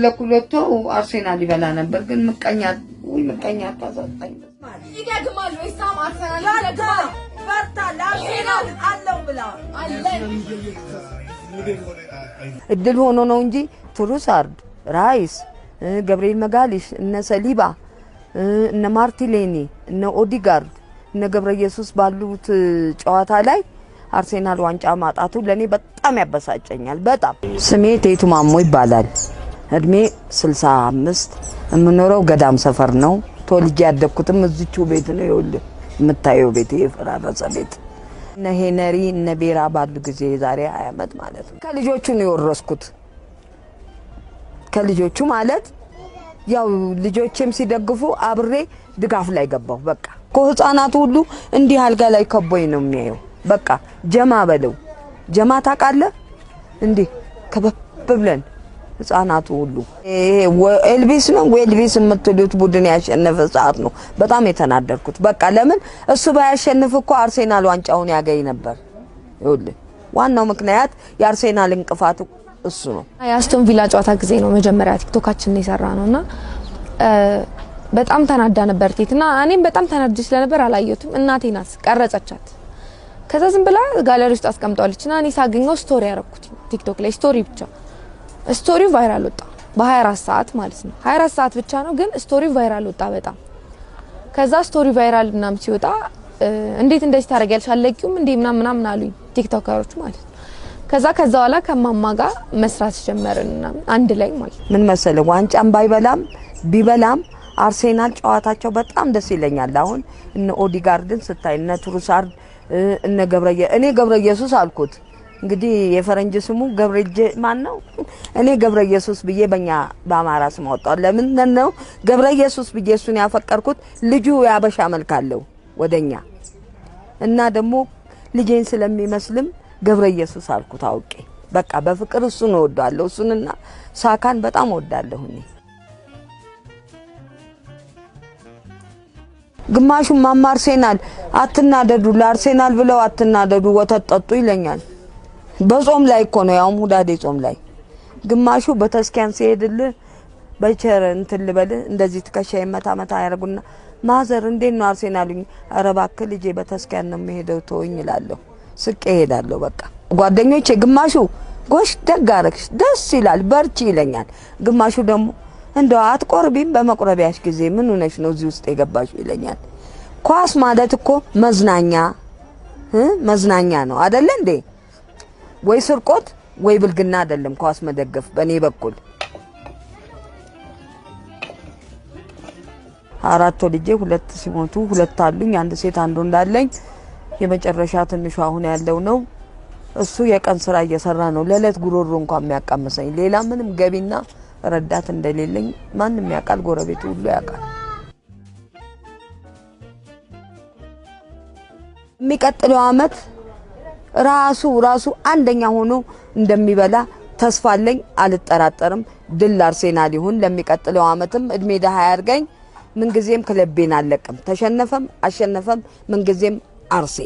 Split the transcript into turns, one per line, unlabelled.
ለኩሎቶ አርሴናል ይበላ ነበር፣ ግን ምቀኛ ውይ ምቀኛ አታሳጣኝ።
ይደግማል ዌስትሃም አርሰናል ይደግማል።
በርታ ለአርሴናል አለው ብላ
አለን።
እድል ሆኖ ነው እንጂ ትሩሳርድ፣ ራይስ፣ ገብርኤል መጋሊሽ፣ እነ ሰሊባ፣ እነ ማርቲሌኒ፣ እነ ኦዲጋርድ፣ እነ ገብረ ኢየሱስ ባሉት ጨዋታ ላይ አርሴናል ዋንጫ ማጣቱ ለእኔ በጣም ያበሳጨኛል። በጣም። ስሜ ቴቱ ማሞ ይባላል። እድሜ 65፣ የምኖረው ገዳም ሰፈር ነው። ተወልጄ ያደግኩትም እዚቹ ቤት ነው። ይኸውልህ የምታየው ቤት የፈራረሰ ቤት እነ ሄነሪ እነ ቤራ ባሉ ጊዜ የዛሬ 20 ዓመት ማለት ነው። ከልጆቹ ነው የወረስኩት። ከልጆቹ ማለት ያው ልጆቼም ሲደግፉ አብሬ ድጋፍ ላይ ገባሁ። በቃ እኮ ህፃናቱ ሁሉ እንዲህ አልጋ ላይ ከቦኝ ነው የሚያየው። በቃ ጀማ በለው ጀማ ታውቃለህ? እንዲህ ከበብ ብለን ህፃናቱ ሁሉ። ይሄ ኤልቪስ ነው ኤልቪስ የምትሉት ቡድን ያሸነፈ ሰዓት ነው በጣም የተናደድኩት። በቃ ለምን እሱ ባያሸንፍ እኮ አርሴናል ዋንጫውን ያገኝ ነበር። ይኸውልህ ዋናው ምክንያት የአርሴናል እንቅፋቱ እሱ ነው።
የአስቶን ቪላ ጨዋታ ጊዜ ነው መጀመሪያ ቲክቶካችንን የሰራ ነው እና በጣም ተናዳ ነበር ቴት እና እኔም በጣም ተናድጄ ስለነበር አላየሁትም። እናቴ ናት ቀረጸቻት። ከዛ ዝም ብላ ጋለሪ ውስጥ አስቀምጠዋለች እና እኔ ሳገኘው story ያረኩት ቲክቶክ ላይ story ብቻ፣ story ው viral ወጣ በ24 ሰዓት ማለት ነው። 24 ሰዓት ብቻ ነው ግን story ው viral ወጣ በጣም። ከዛ story viral ምናምን ሲወጣ እንዴት እንደዚህ ታደርጊያለሽ አለቂውም እንዴ ምናምን ምናምን አሉኝ ቲክቶከሮች ማለት ነው። ከዛ በኋላ ከማማ ጋር መስራት ጀመርን ምናምን አንድ ላይ ማለት ነው።
ምን መሰለህ፣ ዋንጫም ባይበላም ቢበላም አርሴናል ጨዋታቸው በጣም ደስ ይለኛል። አሁን እነ ኦዲጋርድን ስታይ፣ እነ ትሩሳርድ፣ እነ ገብረየ እኔ ገብረ ኢየሱስ አልኩት፣ እንግዲህ የፈረንጅ ስሙ ገብረጀ ማን ነው? እኔ ገብረ ኢየሱስ ብዬ በእኛ በአማራ ስም አወጣሁ። ለምን ነው ገብረ ኢየሱስ ብዬ እሱን ያፈቀርኩት? ልጁ የአበሻ መልክ አለው ወደኛ እና ደግሞ ልጄን ስለሚመስልም ገብረ ኢየሱስ አልኩት አውቄ። በቃ በፍቅር እሱን እወዳለሁ። እሱንና ሳካን በጣም እወዳለሁ እኔ። ግማሹ ማማ አርሴናል አትናደዱ፣ ለአርሴናል ብለው አትናደዱ፣ ወተት ጠጡ ይለኛል። በጾም ላይ እኮ ነው፣ ያውም ሁዳዴ ጾም ላይ። ግማሹ በተስኪያን ሲሄድልህ በቸር እንትን ልበልህ እንደዚህ ትከሻ መታ መታ ያደርጉና ማዘር እንዴት ነው አርሴናሉኝ? ኧረ እባክህ ልጄ በተስኪያን ነው የምሄደው ተወኝ እላለሁ። ስቄ እሄዳለሁ። በቃ ጓደኞቼ ግማሹ ጎሽ ደግ አደረግሽ ደስ ይላል በርቺ ይለኛል። ግማሹ ደግሞ እንደው አትቆርቢም፣ በመቁረቢያሽ ጊዜ ምን ሆነሽ ነው እዚህ ውስጥ የገባሽው ይለኛል። ኳስ ማለት እኮ መዝናኛ መዝናኛ ነው አደለ እንዴ? ወይ ስርቆት ወይ ብልግና አይደለም ኳስ መደገፍ በእኔ በኩል። 4 ወልጄ 2 ሲሞቱ 2 አሉኝ። አንድ ሴት አንድ ወንድ አለኝ። የመጨረሻ ትንሹ አሁን ያለው ነው። እሱ የቀን ስራ እየሰራ ነው ለዕለት ጉሮሮ እንኳን የሚያቃምሰኝ። ሌላ ምንም ገቢና ረዳት እንደሌለኝ ማንም ያውቃል፣ ጎረቤቱ ሁሉ ያውቃል። የሚቀጥለው አመት ራሱ ራሱ አንደኛ ሆኖ እንደሚበላ ተስፋ አለኝ፣ አልጠራጠርም። ድል ለአርሴናል ይሁን። ለሚቀጥለው አመትም እድሜ ደሃ ያርገኝ። ምንጊዜም ክለቤን አልለቅም። ተሸነፈም አሸነፈም ምንጊዜም አርሴ።